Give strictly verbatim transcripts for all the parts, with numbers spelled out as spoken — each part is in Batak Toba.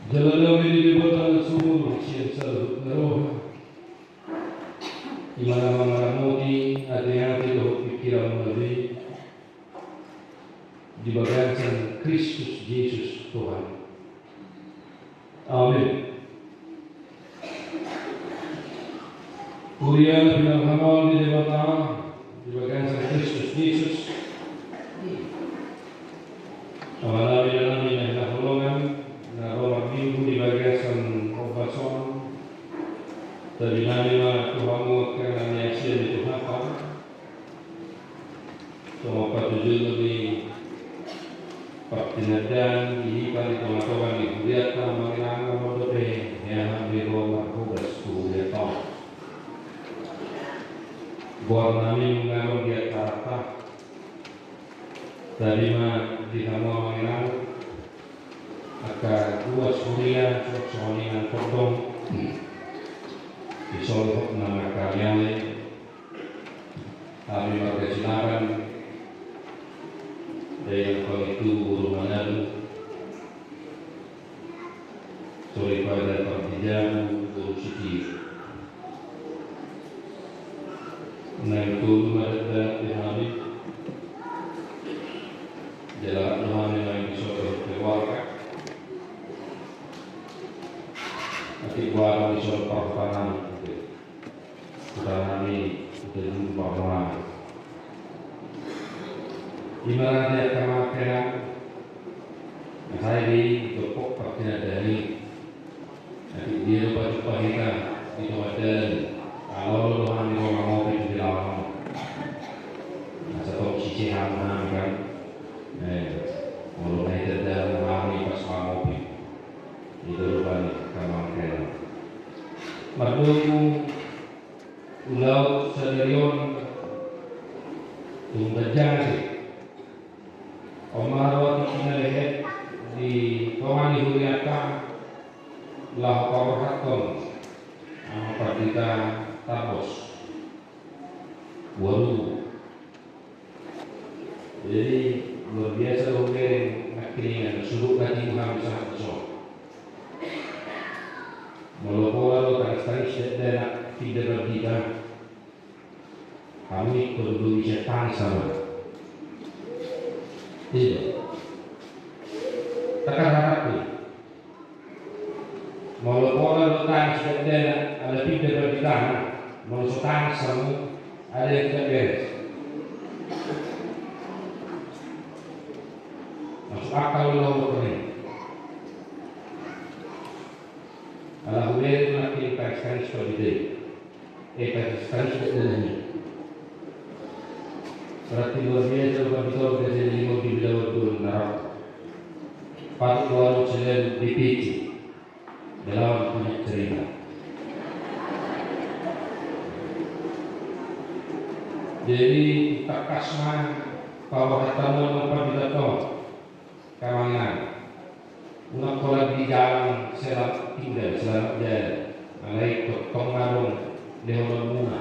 Jala dame ni Debata na sumurung sian saluhut na roha, i ma na mangaramoti ateate dohot pingkiranmuna be, di bagasan Kristus Jesus Tuhan. Amen. Huria na pinarhamaol ni Debata di bagasan Kristus Jesus, amanami, inanami na hinaholongan, na ro marminggu di bagasan ombas on, tabinami ma tu hamu angka na niasian ni Tuhanta. Songon patujolo ni partinandaan di hita di tongatonga ni hurianta, mangilangan on dope, hea hami ro marhobas tu hurianta on. Goarnami nunga ro di acaranta, tabi ma di hamu mangilangan angka ruas huria, songon i nang tondong, di solhot nang angka miale, hami marga Sinaga, dainang pangitu boru Manado, soripada pardijabu boru Sitio. Naeng tolu ma dakdanak di hami, jala do hami naeng dison keluarga, atik boarang dison parhutannami. Huta nami, huta juru parmulaan. Ima rade angka amang inang, na sai di topok partinandaan i. Atik dia do pajumpang hita di tonga dalan, ala olo do hami ro mangopi tu jalaon on. Asa tong sise hamu hami kan. Eh, molo na hita dalan hami pas mangopi. I do rupani angka amang inang. Mardomu ulaon sadari on tung ganjang ate. On ma ro atik na lehet di tonga ni hurianta laho paborhathon Amang Pandita Tambos Uarubu. Jadi, luar biasa do hubereng nangkiningan, surut na tibu hami sahat dison. Molo pola do tangis-tangis dakdanak pinda pandita, hami ingkon do bisa tangis hamu. Iya. Takar hatangku. Molo pola do tangis dakdanak ala pinda pandita, molo so tangis hamu, ada yang tidak beres. Masuk akal do na huboto i. Ala hubereng nangkin tangis-tangis pandita i. Eh, tangis-tangis dakdanak i. Berarti luar biasa do pandita on, biasa jadi mau dibilang betul narap. Patut do adong selain D P C. Belawan punya cerita. Jadi, tangkas ma paborhat hamu angka pandita on, angka amang inang. Unang holan di jalan selamat tinggal, selamat jalan. Alai tongtong adong lehononmuna.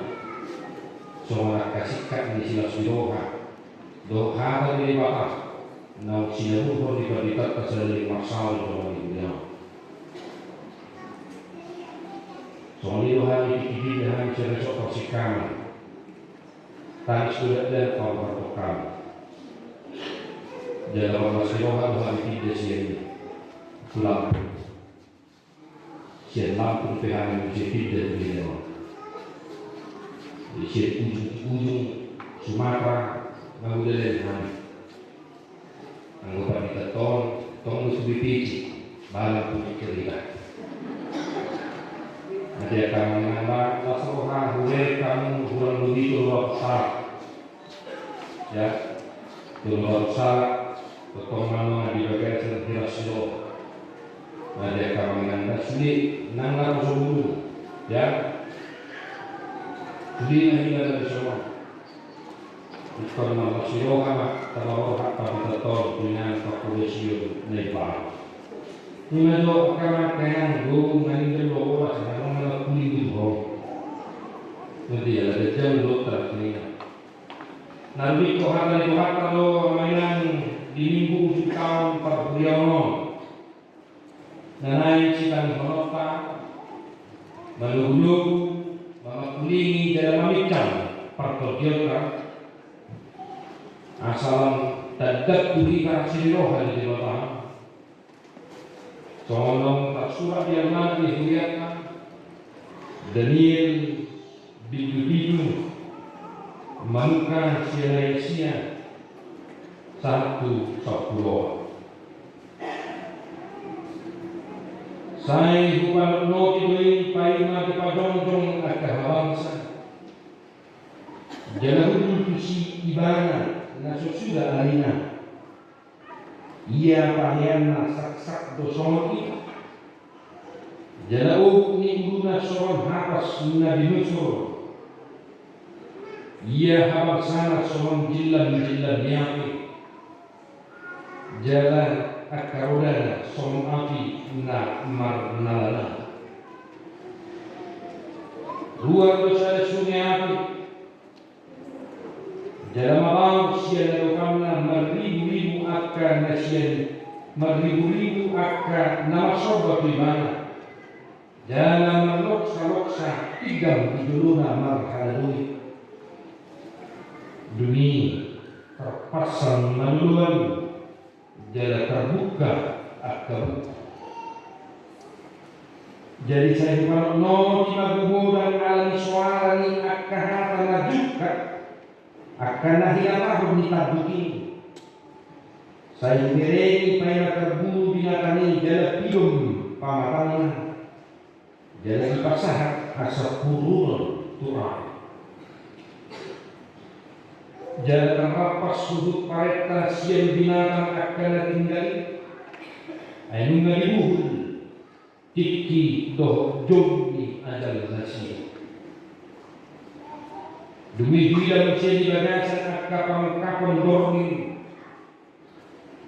Songon angka singkat ni silas ni roha dohot hata ni Debata naung sinaburhon ni panditanta saleleng marsaor di tonga ni dunia on. Songon i do hami, tingki pinda hami sian na so parsingkaman. Tangis do dakdanak paborhathon hami. Jala marlas ni roha do hami pinda sian i tu Lampung. Sian Lampung pe hami muse pinda tu Medan on. Sian ujung tu ujung Sumatera na huleleng hami. Anggo pandita on tong do tu B P C, balang punya cerita. Jadi angka amang inang, las roha hubereng hamu hurang lobi tolu ratus salak. Ya, tolu ratus salak, tongtong ma nunga di bagasan hiras ni roha. Nah, di angka amang inang, sude nang na ro so bulu, ya. Sude na hita na ro so bulu. Ingkon marlas ni roha ma tapaborhat pandita on tu inganan parhobas ni na imbaru. Ima jo angka amang inang, do na ninna do bolas, na adong na kuling do ho. Nanti ala ganjang do tarakhirna. Na rumiring hata ni Tuhanta do amang inang di minggu ujung taon parhuriaon on. Na naeng sitangihononta, manogunogu, mamangkulingi jala mamincang partordionta, asa lam tandap tu hita asi ni roha ni Debata. Songon na tarsurat di almanak ni hurianta, Daniel bindu pitu, manungka sian ayat sia sahat tu sampulu opat. Sai hupanotnoti do i paima dipajongjong angka habangsa, jala hundul tusi ibana na so suda arina. Ia paheanna saksak do songon i, jala obuk ni uluna songon hapas na binusur. Ia habangsana songon jillam-jillam ni api, jala angka rodana songon api na marnala-nala. Ruar do sada sunge api, jala mabaur sian adopanna marribu-ribu angka na sian, marribu-ribu angka na marsomba tu ibana. Jala marloksa-loksa pinggan di jolona marhadadoi. Dung i tarpasang ma loloan, jala tarbuka angka buku. Jadi sai hupanotnoti ma godang ala ni soara ni angka hata na jungkat, angka na hinatahon ni tanduk i. Sai huberengei paima tarbunu binatang i jala pidom pamatangna, jala dipasahat asa pururon tu ari. Jala tarrampas huhut parenta sian binatang angka na tinggal i, ai nunga dibuhul tingki dohot jou ni ajal nasida. Dung i huida muse di bagasan angka pangungkapon borngin,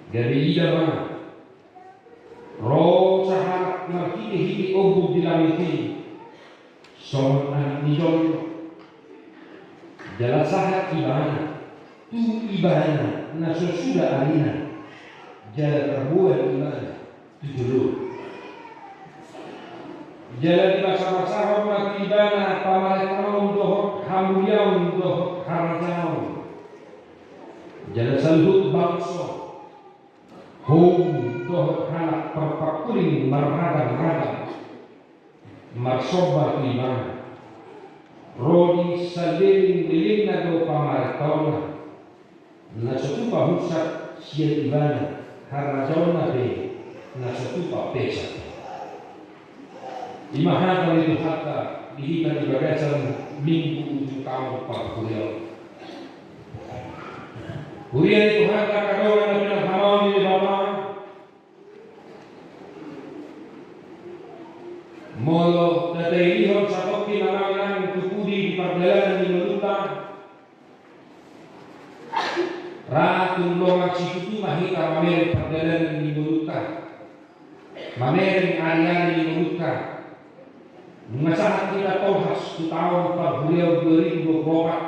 gabe ida ma ro sahalak marhite-hite ombun di langit i, songon anak ni jolma. Jala sahat ibana tu ibana na so suda arina, jala tarboan ibana tu jolo. Jala dibasa-basahon ma tu ibana pamarentaon dohot hamuliaon dohot harajaon. Jala saluhut bangso, hou dohot halak parpangkuling marragam-ragam marsomba tu ibana. Ro di saleleng-lelengna do pamarentaonna, na so tupa hunsat sian ibana, harajaonna pe na so tupa pesat. I ma hata ni Tuhanta di hita di bagasan Minggu Ujung Taon Parhuriaon. Huria ni Tuhanta angka dongan na pinarhamaon ni Debata, molo tatailihon satongkin amang inang tu pudi di pardalanan ni ngolunta, ra tung longan situtu ma hita mamereng pardalanan ni ngolunta, mamereng ari-ari ni ngolunta. Nunga sahat hita tolhas tu taon parhuriaon dua ribu dua puluh opat,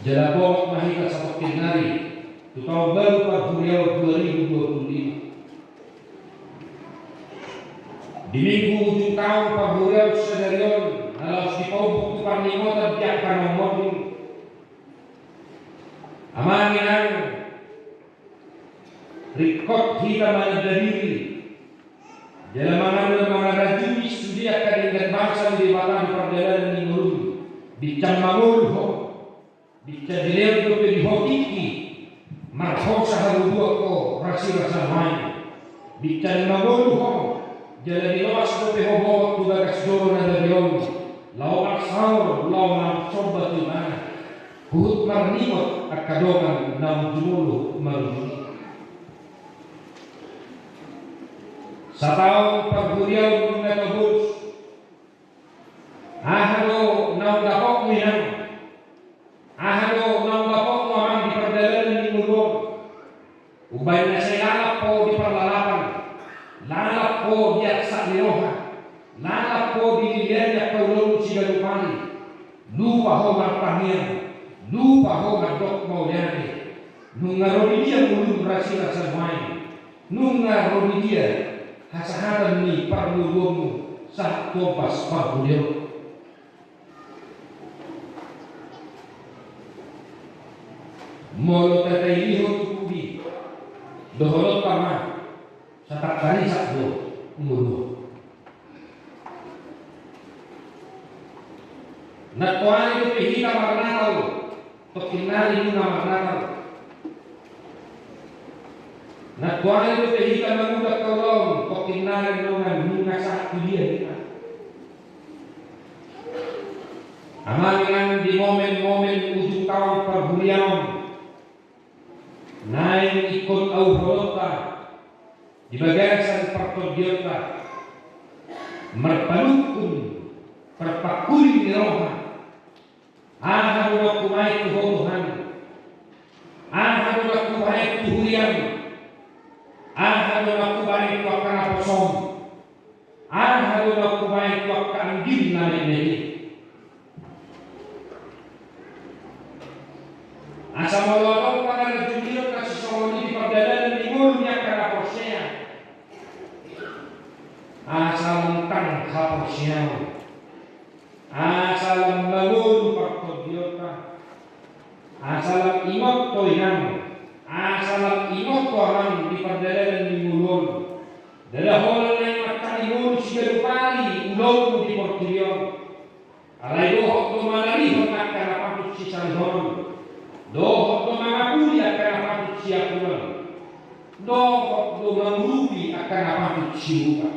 jala bongot ma hita satongkin nari tu taon baru parhuriaon dua ribu dua puluh lima. Di Minggu Ujung Taon Parhuriaon sadari on, na laos dipaumbuk tu parningotan di angka na umorning, amang inang, ringkot hita mananda diri, jala mangan, mangarajumi sude angka denggan bangsa ni Debata di pardalanan ni ngolum. Bincan mangolu ho, bincan dilehon dope di ho tingki, marhosa habubuan ho rasirasa nuaeng. Bincan mangolu ho, jala diloas dope ho bohot tu bagas joro na badia on, laho marsaor, laho marsomba tu ibana. Huhut marningot angka dongan naung jumolo marujung i. Sataon parhuriaon nunga tabo. Aha do naung dapotmu inang? Aha do naung dapotmu amang di pardalanan ni ngolu on? Umbahen na sai lalap ho di parlalapan, lalap ho di arsak ni roha, lalap ho dililiani angka ulaonmu siganup ari. Lupa ho martangiang, lupa ho mandok mauliate. Nunga ro di dia ngolum rasirasa nuaeng? Nunga ro di dia hasahatan ni parngoluonmu sahat tu ombas parhuliaon. Molo tatailihon tu pudi, dohononta ma, satangkarisak do ngolu. Nantoari dope hita marnatal, tongkin nari nunga marnatal. Nantoari dope hita mangulak haulaon, tongkin nari nunga, nunga sahat tu dia hita. Amang inang, di momen-momen ujung taon parhuliaon, naeng ingkon auhononta di bagasan partondionta, marpanungkun parpangkuling ni roha. Aha do na hubaen tu ho Tuhan? Aha do na hubaen tu huriam? Aha do na hubaen tu angka naposom? Aha do na hubaen tu angka anggim na metmet i? Asa molo adong pangarajurion na sisongon i di pardalanan ni ngolu ni angka na porsea, asa lam tang haporseaon, asa lam mangolu partondionta, asa lam ingot ho inang, asa lam ingot ho amang di pardalanan ni ngolu on. Ndada holan naeng mansai ngolu siganup ari ulaonmu di portibi on. Alai dohot do manarihon angka na patut sisarihonon, dohot do mangapuli angka na patut siapulan, dohot do mangurupi angka na patut siurupan.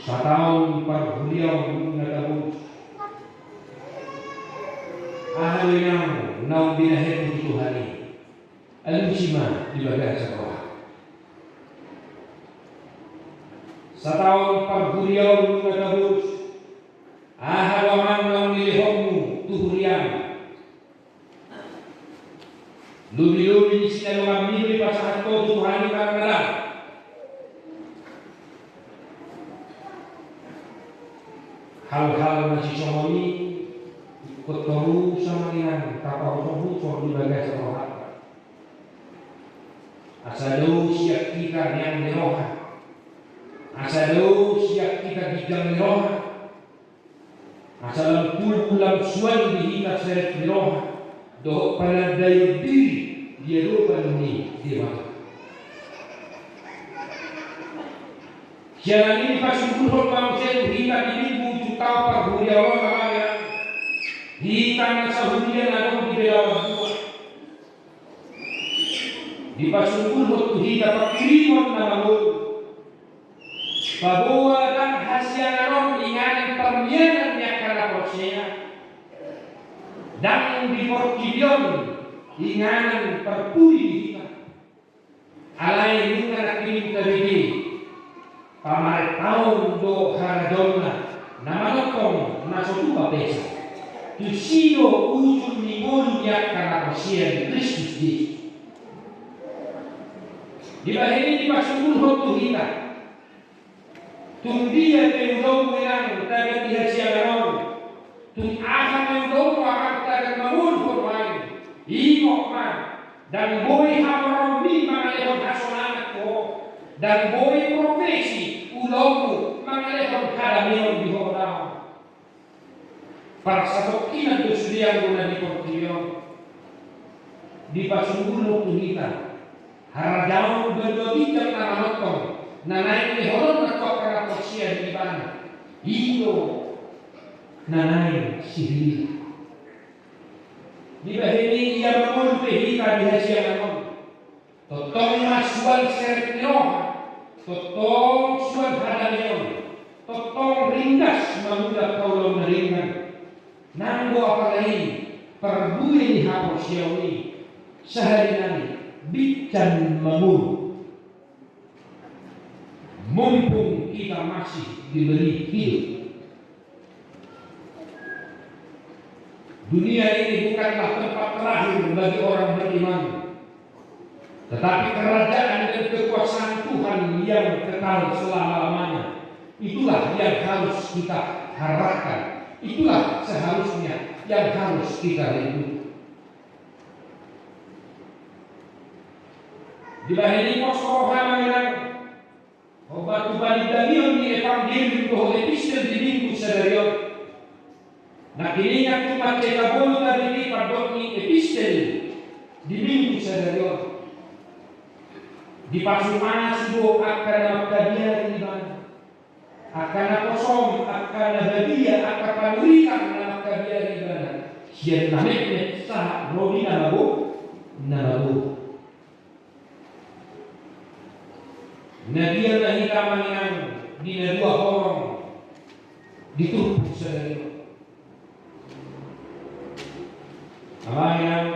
Sataon parhuliaon nunga tabolus. Aha do inang naung binahenmu tu Tuhan i? Alusi ma di bagasan roha. Sataon parhuliaon nunga tabolus. Aha do amang naung nilehonmu tu huriam? Lobi-lobi di sinadonganmi do dipasahat ho tu Tuhan i manang ndang? Hal-hal na sisongon i ingkon torus amang inang taparosor-rosor di bagasan rohanta. Asa dao sian hita reang ni roha. Asa dao sian hita ginjang ni roha. Asa lam tubu lam suan di hita serep ni roha dohot panandaion diri di adopan ni Debata. Sian i dipasunggulhon ma muse tu hita di minggu ujung taon parhuliaon on, amang inang, hita na sahuria na adong di Belawan dua. Dipasunggulhon tu hita pangkirimon na mangolu. Paboa ndang hasiangan on inganan parmianan ni angka na porsea, ndang di portibi on inganan parpudi di hita. Alai nunga nangkining tabege, pamarentaon do harajaonna na manongtong na so tupa besa. Tusi do ujung ni ngolu ni angka na porsea di Kristus Jesus. Dibahen i dipasunggulhon tu hita. Tung dia pe ulaonmu inang tagan di hasiangan on, tung aha pe ulaonmu amang tagan mangolu ho nuaeng, ingot ma, ndang boi hamoraonmi mangalehon hasonangan tu ho, ndang boi profesi ulaonmu mangalehon hadameon di ho daong. Parsatongkinan do sude anggo na di portibi on. Dipasunggulhon tu hita harajaon banua ginjang na manongtong na naeng lehononna tu angka na porsea di ibana. I do na naeng sihilala. Dibahen i ia mangolu pe hita di hasiangan on, tongtong ma suan serep ni roha, tongtong suan hadameon, tongtong ringgas mangula haulaon na denggan. Nanggo apala i parbue ni haporseaon i, sahali nari bincan mangolu. Mumpung kita masih diberi hidup. Dunia ini bukanlah tempat terakhir bagi orang beriman, tetapi kerajaan dan kekuasaan Tuhan yang kekal selama-lamanya. Itulah yang harus kita harapkan. Itulah seharusnya yang harus kita rindu. Dibahen i pos roha ma inang, hombar tu panindangion ni evangelium dohot epistel di Minggu sadari on. Nangkiningan tu mansai tabolu tabege pandok ni epistel di Minggu sadari on. Dipasumasi do angka na mangkabiari ibana. Angka na posom, angka na badia, angka panurirang na mangkabiari ibana. Sian na metmet sahat ro di na mago, na mago. Na dia ma hita ma inang di na dua horong di turpuk sadari on? Amang inang,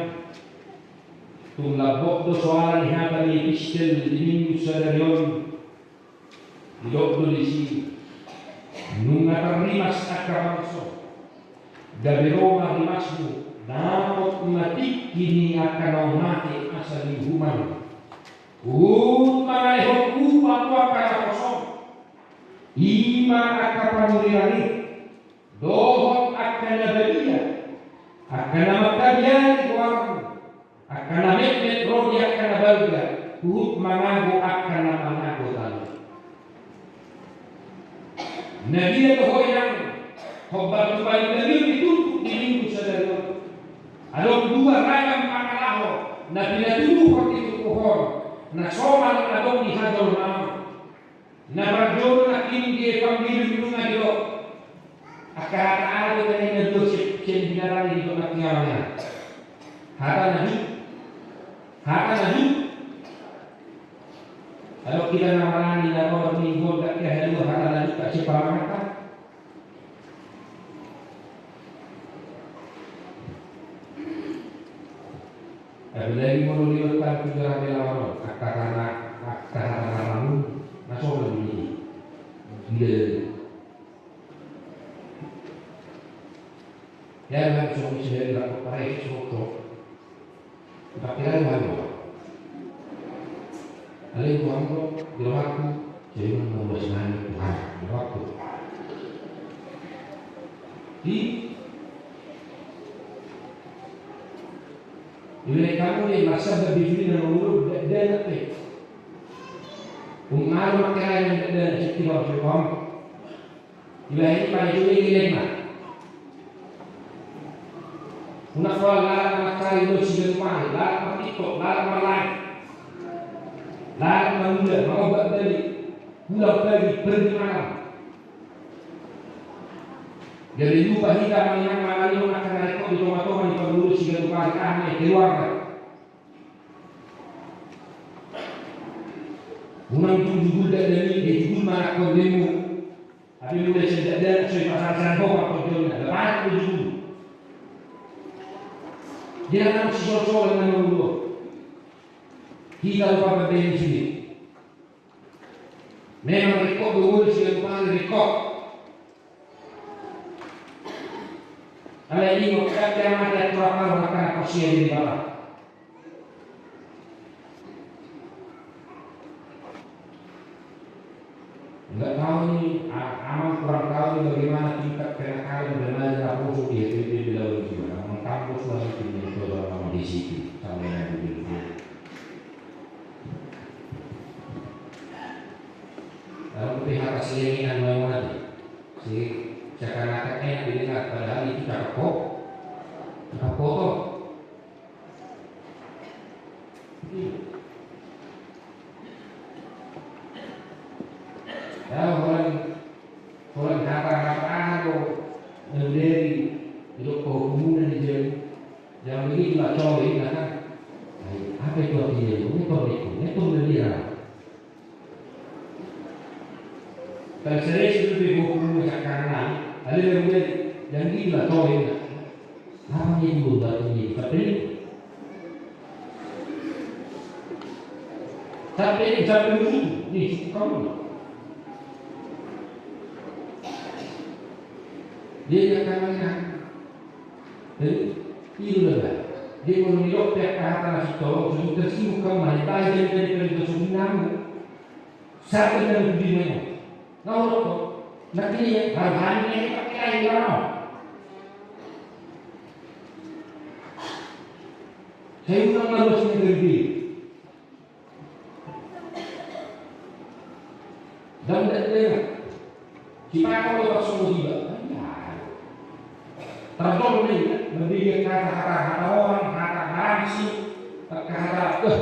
tung lambok do soara ni hata ni epistel di Minggu sadari on. Didok do disi, nunga tarrimas angka bangso, gabe ro ma rimasmu, dapot ma tingki ni angka naung mate asa diuhumon. Huhut mangalehon upa tu angka na posom, i ma angka panurirang i. Dohot angka na badia, angka na mangkabiari goarmu, angka na metmet ro di angka na balga, huhut mangago angka na mangago tano. Na dia do ho inang, hombar tu panindangion di turpuk di Minggu sadari on? Adong dua ragam pangalaho na pinatuduhon di turpuk on, na somal adong di hajolmaon. Na parjolo nangkin di evangelium nunga didok. Angka hata aha do tadi na dua sian, sian binatang i didok nangkin amang inang? Hata na jut. Hata na jut. Adong hita na marani na ro minggu on, angka hata na jut, angka siapa mangata. Apalagi molo liwat kan tu daerah Belawan, angka hata na, angka hata na ramun, na soal di sini. Gila. Ya, kan, suami sendiri, aku pakai sosok. Tapi lain hal, Bang. Ada yang Tuhan kok, di rumahku, saya memang mau buat senang, Tuhan, di rumahku. Di, di wilayah kamu nih, masa berbisnis dengan menurut, dan, dan apa ya? Umar makan, dan, dan, setiap waktu, Bang. Dibahen i pala jolo i lelengna. Unang pola lalap mancari ulos siganup ari, lalap mar-TikTok, lalap mar-live. Lalap mangula, mangombat balik. Pulang pagi, pergi malam. Gabe lupa hita manang mangalehon angka na ringkot di tonga-tonga ni parngoluon siganup ari, aha ma i, keluarga. Unang jugul-jugul dakdanak i, eh, jugul ma anakkon, lelengmu. Hape mulai sian dakdanak so dipasahat sian ho pangkorjonna, bapanak do jugul. Dia nang sisol-solan na mangolu. Hita do pambaen i sude. Memang ringkot do molo siganup ari, ringkot. Alai ingot, ndang pe amate atur angka na porsea di Debata. Nggak tahu nih, a-, Amang kurang tahu nih bagaimana tingkat kenakalan remaja naposo di F P P Belawan i. Amang kampus lah itu, yang coba Amang di situ, sama yang di situ. Lalu P H K silenginan memang nanti. Si, seakan-akan enak didengar, padahal itu cakap kok. Cakap kotor. Ya, holan, holan hata-hata aha do, na huderi, didok pahompumuna di jabu. Jangan begitu lah, coba ini kan. Apa itu artinya itu? Ini torniko, ini torniko. Kan serius itu, gue ngomong cakar nang, ada yang bilang, "Jangan gila, coy." Apa nih itu, berarti ini? Tapi, tapi, tapi begitu, nih, kamu. Dia yang akan menang. Eh, itu lah. Dia mau nilok, pihak kata masih tolong, sudah tersinggung kamu, main tajam dari, dari, dari, Satu dan lebih banyak. Nah, orang kok, nanti ya, hal-hal ini pakai air, orang. Saya ulang lagi sini gede. Ndang, ndang, ndang. Sipakon do tarsongon iba. Ai, ai. Tarjolo ma i, mambege hata, hata, hata orang, hata barangsi, hata, hata, eh.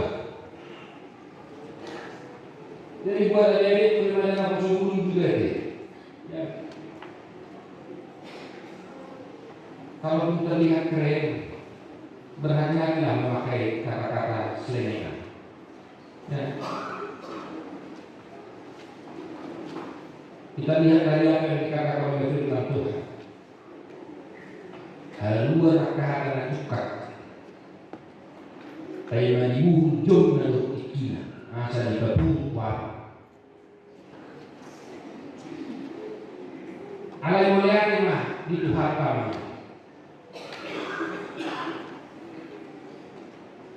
Jadi buat adik-adik, terima kasih, aku sebelum juga, ya. Ya. Kalau belum terlihat keren, berhati-hatilah memakai kata-kata selenekan. Ya. Kita lihat dari apa yang dikatakan oleh firman Tuhan. Haluar angka hata na tungkak. Paima dibuhul jolma dohot tingkina, asa dipapungu. Alai mauliate ma di Tuhanta ma.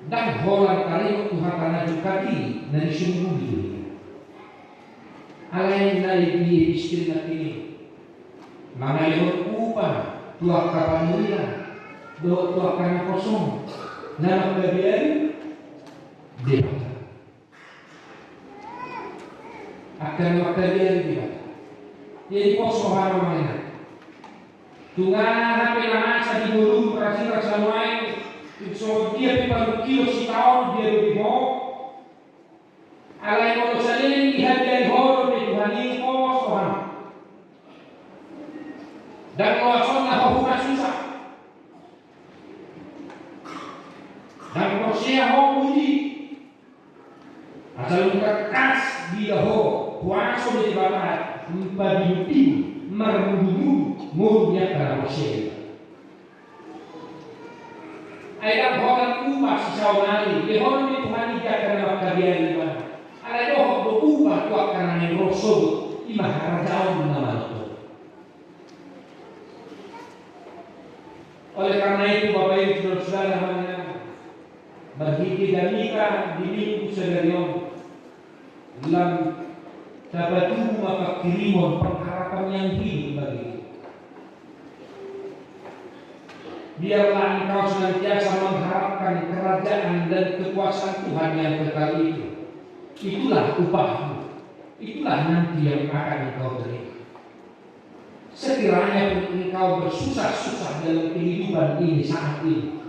Ndang holan taringot tu hata na tungkak i na disungguli do i. Alai na di epistel nangkin i, mangalehon upa tu angka panurirang dohot tu angka naposo na mangkabiari Debata. Angka na mangkabiari Debata. Jadi poso hami ma inang. Tung aha pe na masa di ngolum, rasirasa nuaeng, tung songon dia pe panungkilon sitaon dia do di ho. Alai molo saleleng dihabiari ho dope Tuhan i, poso hami. Ndang loas on na ho humasusah. Ndang porsea ho uji. Asal tangkas diida ho kuaso ni Debata, mambinutbinut, marmudumudu ngolu ni angka na porsea. Ai ndang holan upa sisaonari, lehon ni Tuhan i di angka na mangkabiari ibana. Alai dohot do upa tu angka na naeng ro sogot, i ma harajaon na manongtong. Oleh karena itu, Bapak Ibu, Saudara-saudara, marhite hami di Minggu sadari on, lam tapatubu ma pangkirimon pengharapan yang hidup bagi kita. Biarlah engkau senantiasa mengharapkan kerajaan dan kekuasaan Tuhan yang kekal itu. Itulah upahmu. Itulah nanti yang akan engkau terima. Sekiranya pun engkau bersusah-susah dalam kehidupan ini saat ini,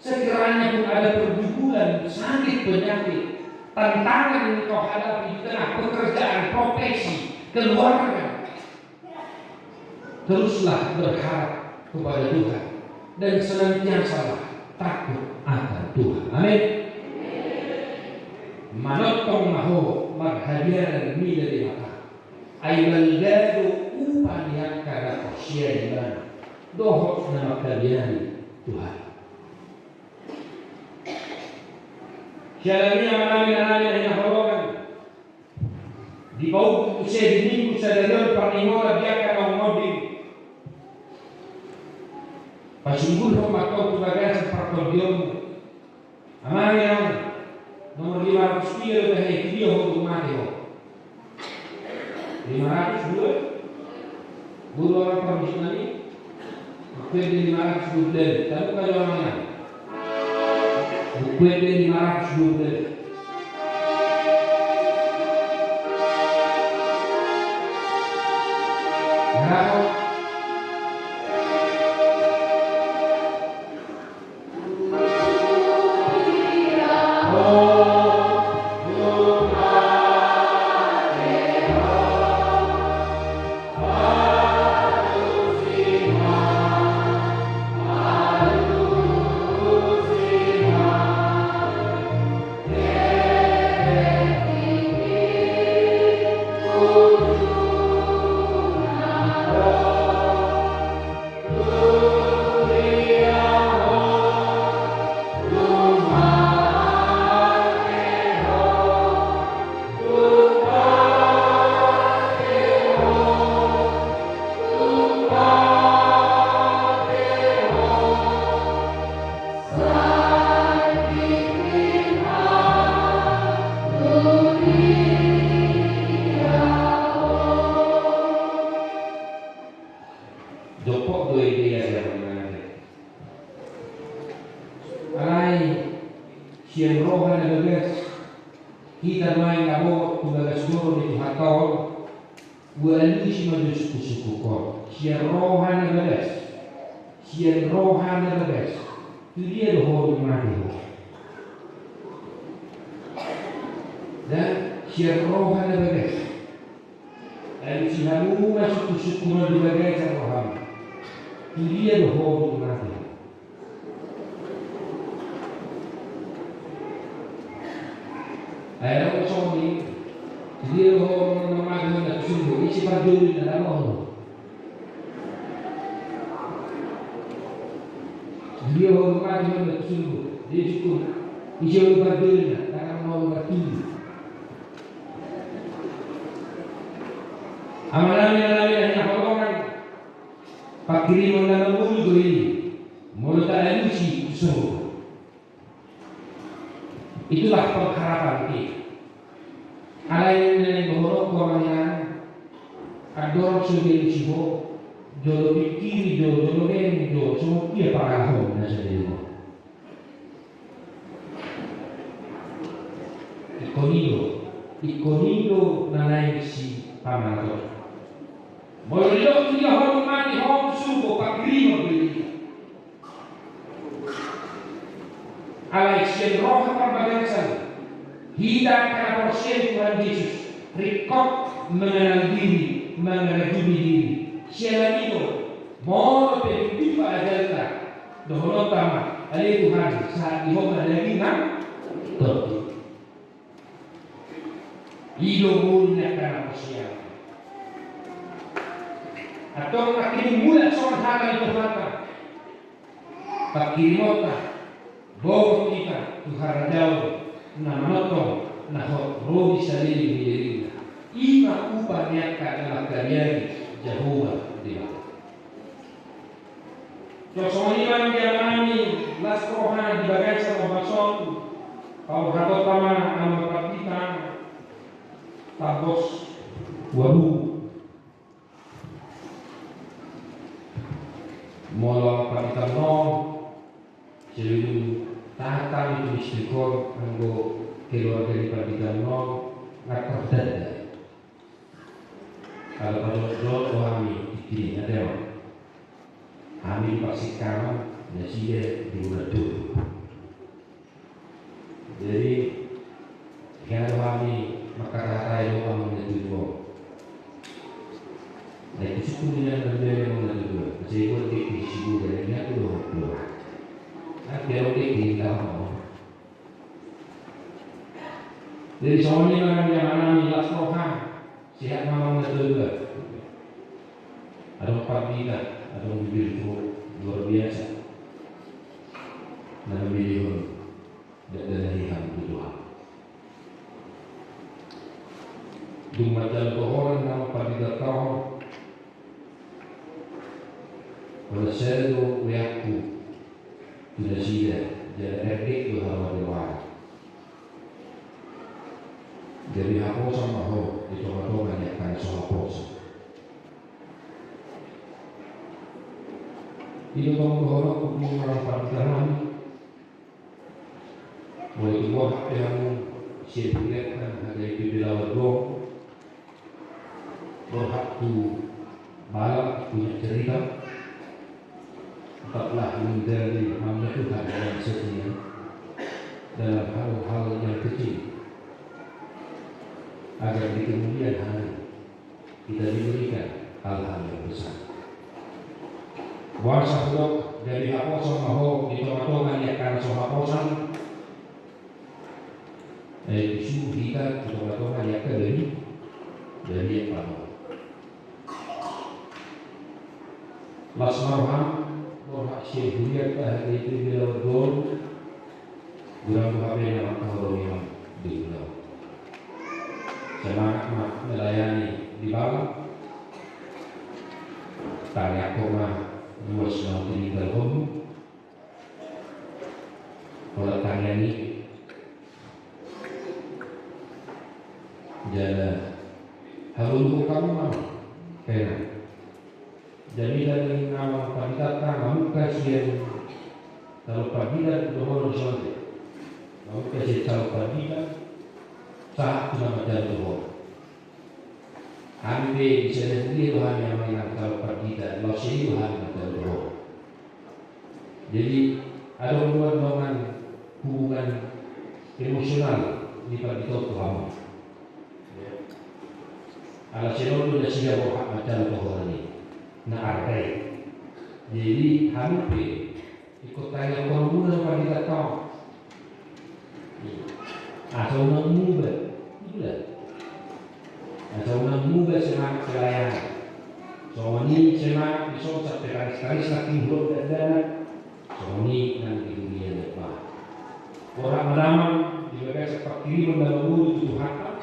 sekiranya pun ada pergumulan, sakit, penyakit, tantangan yang engkau hadapi di tengah pekerjaan, profesi, keluarga, teruslah berharap kepada Tuhan dan senantiasalah takut akan Tuhan. Amin. Manongtong ma ho marhabiaran mida Debata. Ai balga do upa ni angka na porsea ibana dohot na mangkabiari Tuhan. Siala ni i, amang inang na hinaholongan, dipauduti muse di Minggu sadari on parningotan di angka na umonding. Pasunggulhon ma antong tu bagasan partondionmu. Amang inang, nomor lima ratus tiga do tahe, tu dia ho dung mate ho? Lima ratus dua? Boru amang, parmusik nami? Buku ende lima ratus dua belas. Tabuka jo amang inang. Buku ende lima ratus dua belas. Berapa? Damang na bogot tu bagas joro ni Tuhanta on, ualusi ma jo sungkunsungkun on sian roha na bagas, sian roha na bagas. Tu dia do ho dung mate ho? Sian roha na bagas. Alusi hamu ma sungkunsungkun on di bagasan roham. Tu dia do ho dung mate ho? Ai adong songon i. Tu dia do ho dung mate ho, na tu surgo? Ise parjolo ninna? Ndang olo. Tu dia do ho dung mate ho, na tu surgo? Dia sungkun. Ise olo parjolo ninna? Ndang olo, martubu. Amanami, amanami na hinaholongan, pangkirimon na mangolu do i molo taalusi tu surgo. Itulah pengharapan kita. Alai na naeng dohononku, amang inang, andorang so dialusi ho, jolo pingkiri jo, jolo bereng jo songon dia pangalaho na so dialusi ho. Ingkon i do, ingkon i do na naeng sipamanat on. Molo didok tu dia ho dung mate ho, tu surgo, pangkirimon do i. Alai sian roha parbagasan, hita angka na porsea di Tuhan Jesus, ringkot mengenal diri, mengarajumi diri. Siala ni i do, molo pe dung tupa ajalta, dohononta ma: Ale Tuhan, sahat di Ho ma daging nang tondi. I do ngolu ni angka na porsea. Antong nangkin mulak songon hata ni Tuhanta, pangkirimonta, bogot hita tu harajaon na manongtong, na hot ro di saleleng ni lelengna. I ma upa ni angka na mangkariai Jahowa Debata. Songon i ma, amang, las roha di bagasan ombas on. Paborhatonta ma, amang pandita, tambos ualu. Molo pandita on, sebelum tahan hami tu misteri on, anggo keluarga ni pandita on, nunga tardanda. Kalau pajojot do hami, tingki i, ate, hami di Parsingkaman, nasida di Gondang Tubu. Jadi, hea do hami mangkatahatai do hami na tutu on. Nah, itu sih punya na tutu on, na tutu on. Saya buat kayak di Sibu, dan ini aku do, do. Nah, dia oke, kita mau. Jadi, songon i ma, amang inang, las roha. Sehat ma, amang na tutu on. Adong pandita, adong bibir tu luar biasa. Na mamilihon, dak dalahi hami tu Tuhan. Dung manjalo tohonan, amang pandita, tohon. Pala sada do weangku tu nasida, jala erdek do haroa ni rohana. Gabe haposan ma ho di tongatonga ni angka na so haposan. I do tong dohononku tu amang pandita nami. Molo tung borhat pe hamu sian hurianta HKBP Belawan Dua, borhat tu Balam, punya cerita, tetaplah menjadi hamba Tuhan yang setia dalam hal-hal yang kecil, agar di kemudian hari kita diberikan hal-hal yang besar. Boasa hudok gabe haposan ma ho di tongatonga ni angka na so haposan? Ai tusi hita tu tongatonga ni angka bani, bani apa ho? Las ma roham, borhat sian hurianta HKBP Belawan Dua. Godang do hape na mangkaholongi on di ulaon. Semangat ma melayani di Balam. Tangiangkon ma ruas na tininggalhonmu. Holan tangiang i. Jala hagoluhon hamu ma, kena. Jadi, dari nama pandita, mamungka sian calon pandita, dohonon songon i. Mamungka sian calon pandita, Sahat tu na manjalo tu ho. Hami pe di sada huria do hami, Amang Inang, kalau pandita, laos i do hami manjalo tu ho. Jadi adong do dongan hubungan emosional di pandita on tu hamu. Ala sian on do nasida borhat manjalo tu ho na arga i. Jadi hami pe ingkon taringot hamu do pandita on. Asa unang muba. Itulah. Asa unang muba semangat pelayanan. Songon i semangat dison sampe taris-taris na timbul dakdanak. Songon i nang di huria na i. Borhat ma damang di bagasan pangkirimon na mangolu tu Tuhanta.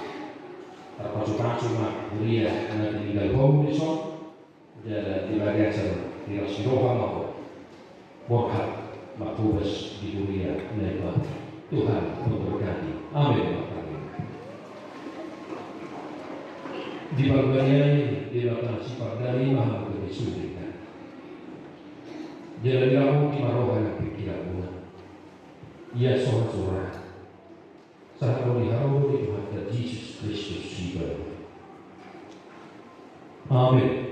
Tarpasu-pasu ma huria na tininggal hamu dison. Jala di bagasan tiras ni roha ma ho. Borhat ma hobas di huria na i. Tuhan memberkati. Amin. Di parbadian i Debata sipardame ma hamu gabe sude. Jala diramoti ma roha nang pingkiranmuna. Ia soha sura. Sahat ro di haroro ni Tuhanta Jesus Kristus sibalu. Amin.